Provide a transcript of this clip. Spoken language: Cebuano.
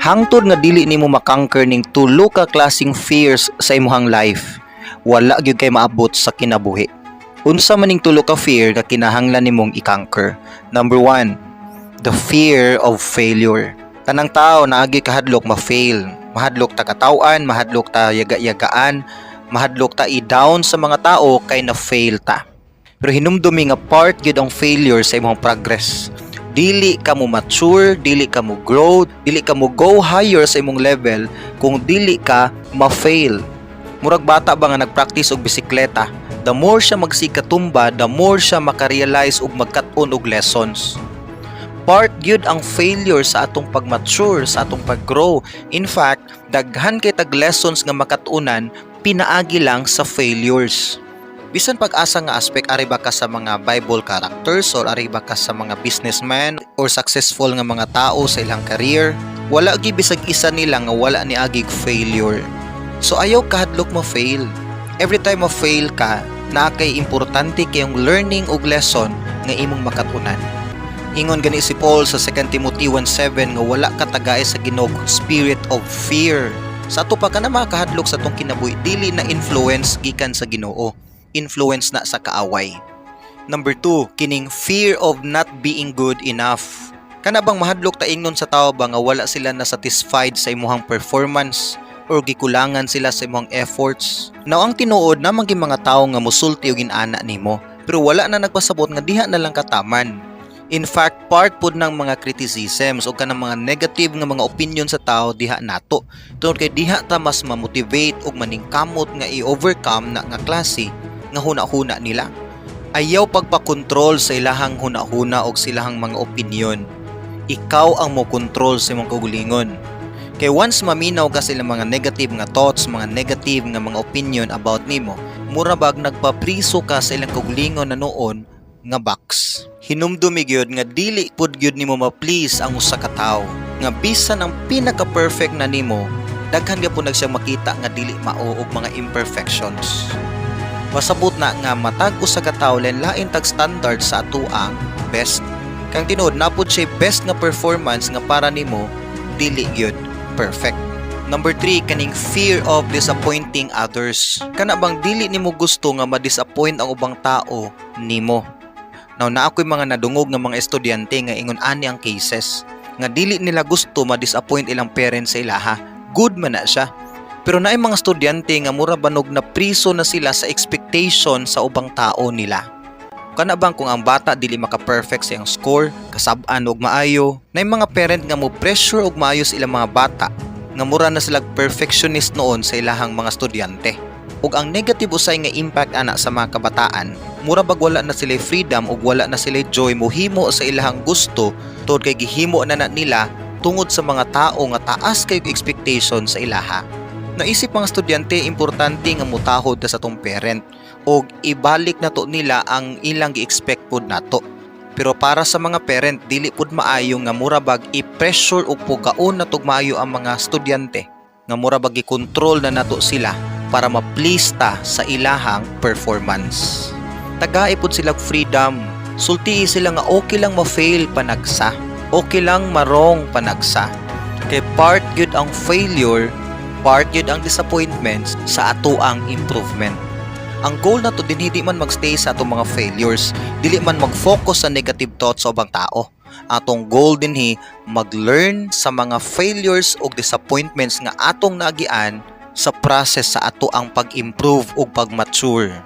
Hangtod nga dili nimo ma-conquer ning tulo ka klaseng fears sa imong life, wala gyud kay maabot sa kinabuhi. Unsa man ning tulo ka fear nga kinahanglan nimong i-conquer? Number one, the fear of failure. Tanang tao naagi kahadlok ma-fail. Mahadlok ta kataw-an, mahadlok ta yaga-yagaan, mahadlok ta i-down sa mga tao kay na-fail ta. Pero hinumdumi nga part gyud ang failure sa imong progress. Dili ka mo mature, dili ka mo grow, dili ka mo go higher sa imong level kung dili ka ma-fail. Murag bata ba nga nagpractice og bisikleta, the more siya magsikatumba, the more siya makarealize ug magkat-on og lessons. Part gyud ang failure sa atong pag-mature, sa atong pag-grow. In fact, daghan kay tag lessons nga makatunan pinaagi lang sa failures. Bisan pag-asa nga aspect, ari ba ka sa mga Bible characters or ari ba ka sa mga businessman or successful nga mga tao sa ilang career, wala gyud bisag isa nila nga wala ni agig failure. So ayaw kahadlok mo fail. Every time mo fail ka, naa kay importante kayong learning og lesson nga imong makatunan. Ingon gani si Paul sa 2 Timothy 1:7 nga wala ka tagae sa Ginoo spirit of fear. Sa ato pa ka na makahadlok sa atong kinabuhi, dili na influence gikan sa Ginoo, influence na sa kaaway. Number two, kining fear of not being good enough. Kana bang mahadlok ta ingnon sa tao ba nga wala sila na satisfied sa imuhang performance or gikulangan sila sa imong efforts. Now, ang tinuod naman gyud mga tao nga musulti og inana nimo, pero wala na nagpasabot nga diha na lang kataman. In fact, part pud ng mga criticisms o kanang mga negative nga mga opinion sa tao diha nato. Tungod kay diha ta mas ma-motivate ug maningkamot nga i-overcome na nga klase nga huna-huna nila. Ayaw pagpakontrol sa ilahang huna-huna og silahang mga opinion. Ikaw ang mo kontrol sa imong kaugalingon. Kay once maminaw ka sa ilang mga negative nga thoughts, mga negative nga mga opinion about nimo, mura bag nagpapriso ka sa ilang kaugalingon na noon nga box. Hinumdumi gyud nga dili pud gyud nimo ma-please ang usa ka tawo. Nga bisan ang pinaka-perfect na nimo, daghan gyapon nag siyang makita nga dili mao og mga imperfections. Pasabot na nga matag usa ka tawo lain-lain tag standard sa atoang best. Kang tinuod naa pud siya best nga performance nga para nimo dili gyud perfect. Number 3, kaning fear of disappointing others. Kana bang dili nimo gusto nga ma-disappoint ang ubang tao nimo? Now, naa ko'y mga nadungog nga mga estudyante nga ingon ani ang cases nga dili nila gusto ma-disappoint ilang parents sa ilaha. Good man na siya. Pero naay mga estudyante nga mura banog na priso na sila sa expectation sa ubang tao nila. Kana bang kung ang bata dili maka-perfect sa iyang score, kasab-an og maayo, naay mga parent nga mo pressure og maayo sa ilang mga bata nga mura na sila perfectionist noon sa ilahang mga estudyante. Ug ang negative usay nga impact ana sa mga kabataan, mura bag wala na sila freedom ug wala na sila joy mohimo sa ilahang gusto tungod kay gihimo na na nila tungod sa mga tao nga taas kay expectation sa ilaha. Naisip mga estudyante, importante nga mutahod ta sa atong parent og ibalik nato nila ang ilang gi-expect pod nato. Pero para sa mga parent, dili pud maayo nga mura bag i-pressure og pugaon na tog maayo ang mga estudyante nga mura bag i-control na nato sila para ma-please ta sa ilahang performance. Tagae pud sila freedom. Sultii sila nga okay lang ma-fail panagsa. Okay lang ma-wrong panagsa. Kay part gyud ang failure, part gyud ang disappointments sa atoang improvement. Ang goal nato din hindi man magstay sa atong mga failures, dili man mag-focus sa negative thoughts sa ubang tao. Atong goal dinhi mag-learn sa mga failures ug disappointments nga atong naagian sa process sa ato ang pag-improve ug pag-mature.